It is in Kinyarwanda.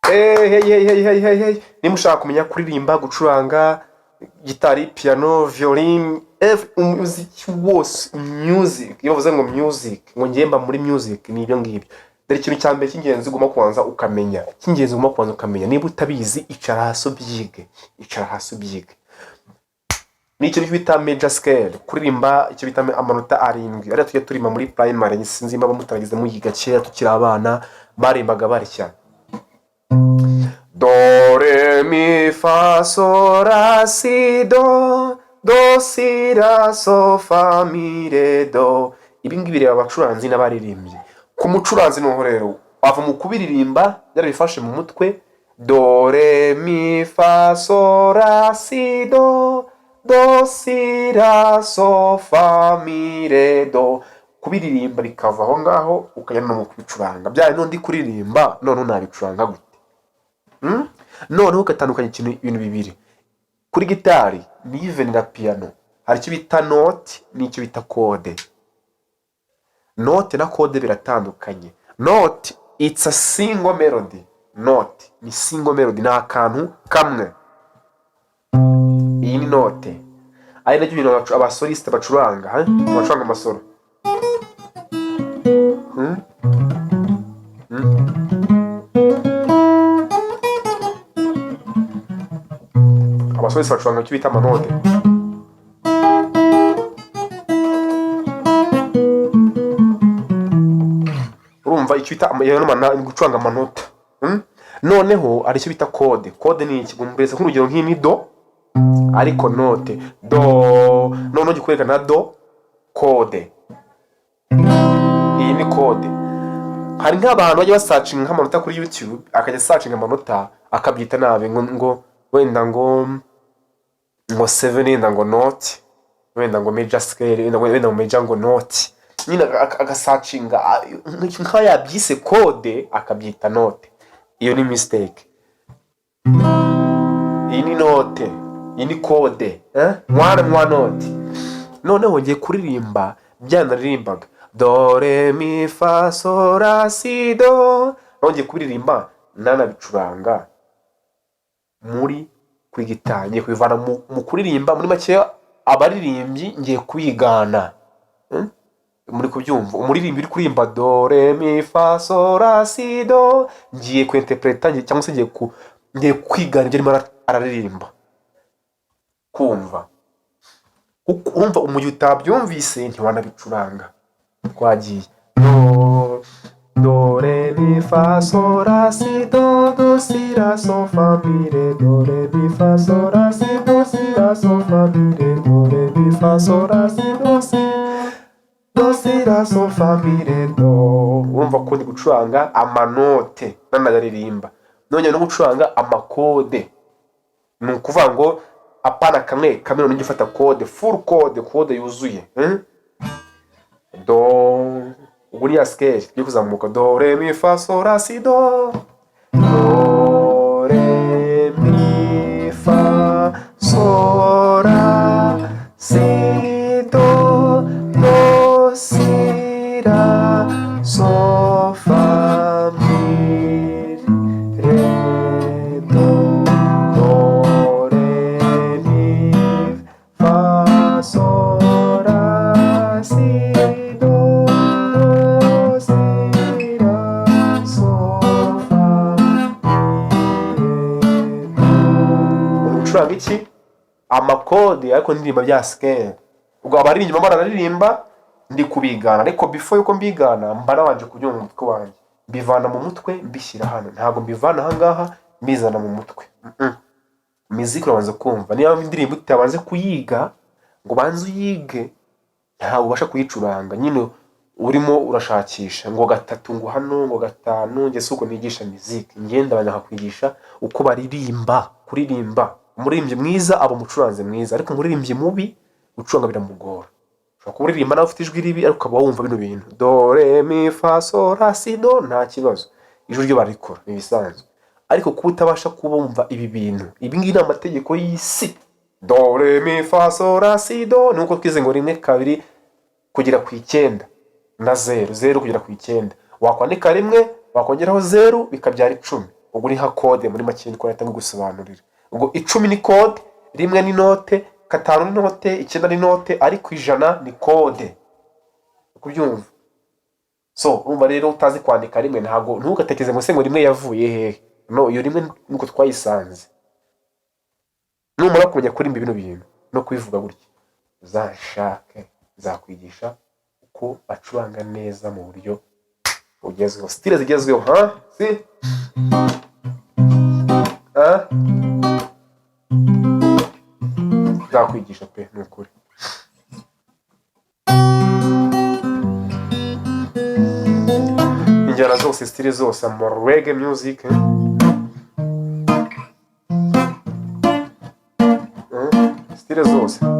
Hey, hey, hey, hey, hey, hey, hey. Niba ushaka kumenya kuririmba, gucuranga gitari, piano, violin, umuziki wose, music. Iyo bavuze ngo music, ngo ngiye mba muri music, ni ibyo ngibyo. Dore ikintu cya mbere cy'ingenzi ugomba kubanza ukamenya, cy'ingenzi ugomba kubanza ukamenya. Niba utabizi, icara hasi ubyige, icara hasi ubyige. Ni ikintu bita major scale, kuririmba icyo bita amanota arindwi, ariyo tujya turirimba muri primary. Sinzi niba mutaragize muyiga kera tukiri abana, barimbaga batya: do, re, mi, fa, sol, la, si, do, do, si, la, so, fa, mi, re, do. Ibi ngibi bireba abacuranzi n'abaririmbyi. Ku mucuranzi noneho rero ava mu kubiririmba yarabifashe mu mutwe: do, re, mi, fa, sol, la, si, do, do, si, la, so, fa, mi, re, do. Kubiririmba bikava aho ngaho, ukajya no mu kubicuranga. Bya n'undi kuririmba noneho nabicuranga gute? Noneho ugatandukanya ikintu, ibintu bibiri. Kuri gitari ni even na piano, hari icyo bita note n'icyo bita chord. Note na chord biratandukanye. Note, it's a single melody. Note ni single melody, ni akantu kamwe. Iyi ni note, ari nacyo bintu abasolisite bacuranga, ha? Bacuranga amasoro. Hmm? Hmm? Abasolisite bacuranga icyo bita amanote. Urumva icyo bita gucuranga amanota. Noneho hari icyo bita chord. Chord ni iki? Mbese nk'urugero nk'iyi ni do, ariko note do, noneho gikwereka na do chord. Iyi ni chord. Hari nk'abantu bajya basearchinga nk'amanota kuri YouTube, akajya asearchinga amanota akabyita nabi, ngo wenda ngo seven, wenda ngo note, wenda ngo major scale, wenda ngo major, ngo note nyine, agasearchinga nk'aho yabyise chord, akabyita note. Iyo ni mistake. Iyi ni note, iyi ni chord, eh? Mwana mwa note. Noneho ngiye kuririmba byanaririmbaga do, re, mi, fa, sol, la, si, do. Nongeye kubiririmba nanabicuranga muri kuri gitari. Ngiye kubivana mu kuririmba, muri make abaririmbyi ngiye kwigana. Muri kubyumva? Umuririmbyi uri kuririmba do, re, mi, fa, sol, la, si, do, ngiye kwinterpreta cyangwa se ngiye kwigana ibyo arimo araririmba. Kumva, kuko urumva umugihe utabyumvise ntiwanabicuranga. Twagiye: do, do, re, mi, fa, sol, la, si, do, do, si, la, so, fa, mi, re, do, re, mi, fa, sol, la, si, do, si, la, so, fa, mi, re, do, re, mi, fa, sol, la, si, do, si, do, si, la, so, fa, mi, re, do. Urumva ko ndi gucuranga amanote nanayaririmba, nongera no gucuranga amachord. Ni ukuvuga ngo apana kamwe kamwe, none ujya ufata chord, full chord, chord yuzuye, Do, ubwo ni ya scale tugiye kuzamuka: do, re, mi, fa, sol, la, si, do, do, re, mi, fa, sol, la, si, do, do, si, la, so, fa, mi, re, do, do, re, mi, fa, sol, la, si, do, do, si, la, so, fa, mi, re, do. Uri gucuranga iki? Amachord, ariko ndirimba bya scale. Ubwo abaririmbyi barimo bararirimba, ndi kubigana, ariko before yuko mbigana mba nabanje kubyumva mu mutwe wanjye. Mbivana mu mutwe mbishyira hano, ntabwo mbivana aha ngaha mbizana mu mutwe. Miziki urabanza kumva. Niba indirimbo utabanze kuyiga ngo ubanze uyige, ntabwo ubasha kuyicuranga. Nyine urimo urashakisha ngo gatatu, ngo hano, ngo gatanu. Njye si uko nigisha miziki. Ngenda nkakwigisha uko baririmba. Kuririmba, umuririmbyi mwiza aba umucuranzi mwiza, ariko umuririmbyi mubi gucuranga biramugora. Ushobora kuba uririmba nawe ufite ijwi ribi, ariko ukaba wumva bino bintu: do, re, mi, fa, sol, la, si, do, nta kibazo, ijwi ryo barikora, ni ibisanzwe. Ariko kuba utabasha kubumva ibi bintu, ibi ngibi ni amategeko y'isi: do, re, mi, fa, sol, la, si, do. Ni uko twize ngo rimwe, kabiri kugera ku icyenda na zeru, zeru kugera ku icyenda. Wakwandika rimwe, wakongeraho zeru, bikabyara 10. Ubwo ni nka chord muri make, niko nahita ngusobanurira. Ubwo 10 ni chord, 1 ni note, 5 ni note, 9 ni note, ariko 100 ni chord. Kubyumva? So urumva rero, utazi kwandika 1, ntabwo ntugatekereze ngo se ngo 1 yavuye hehe. No, iyo 1 nuko twayisanze. Numara kumenya kuririmba bino bintu no kubivuga gutya, uzanshake, nzakwigisha uko bacuranga neza mu buryo bugezweho, style zigezweho. Ha, si ha, nzakwigisha pe, ni ukuri. Injyana zose, style zose, ama reggae music, eh? Style zose.